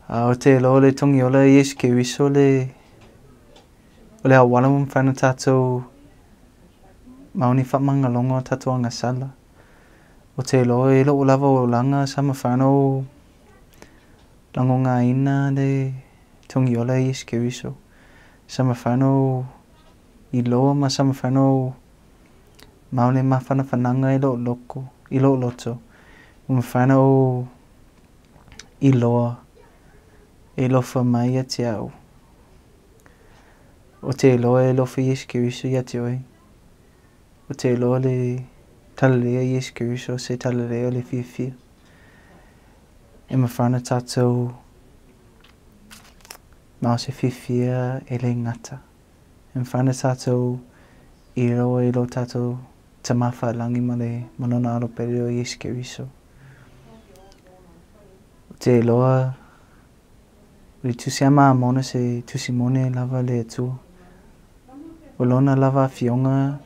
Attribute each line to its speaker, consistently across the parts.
Speaker 1: Ou te iloa o le Togiola o Iesu Keriso le o le auala ua mafai ona tatou maua ni faamagaloga o tatou agasala. Ou te iloa i lou lava olaga sa mafai ona ou lagogaina le Togiola o Iesu Keriso. Sa mafai ona ou iloa ma sa mafai ona ou maua le mafanafanaga i lou loko i lou loto ua mafai ona ou iloa e alofa mai ia te au. Ou te iloa e alofa Iesu Keriso ia te oe. Ou te iloa le talalelei a Iesu Keriso o se talalelei o le fiafia. E mafai ona tatou maua se fiafia e le gata. E mafai ona tatou iloa i lo tatou Tama Faalagi ma le ma lona Alo pele o Iesu Keriso. Ou te iloa o le Tusi a Mamona o se tusi moni lava a le Atua. O lona lava afioga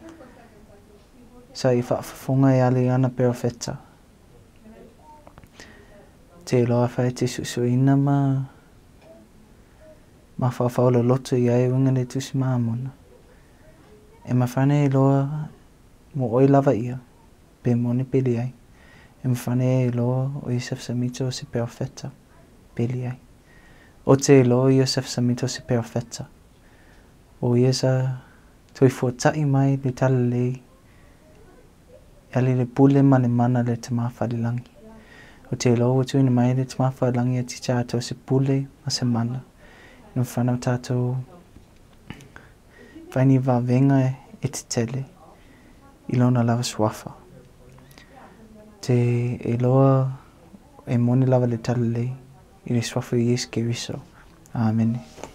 Speaker 1: sa ia faafofoga e ala i ana perofeta. Ou te iloa afai e te suesueina ma mafaufau loloto i ai e uiga i le Tusi Mamona, e mafai ona e iloa mo oe lava ia, pe moni pe leai. E mafai ona e iloa o Iosefo Samito o se perofeta pe leai. Ou te iloa o Iosefo Samito o se perofeta. O ia sa toe fuata'i mai le talalelei e ala i le pule ma le mana a le Tamā Faalelagi. Ou te iloa ua tuuina mai le Tamā Faalelagi ia te tatou se pule ma se mana e mafai ona tatou fai ni vavega e tetele i lona lava suafa. Ou te iloa e moni lava le talalelei i le suafa o Iesu Keriso. Amene.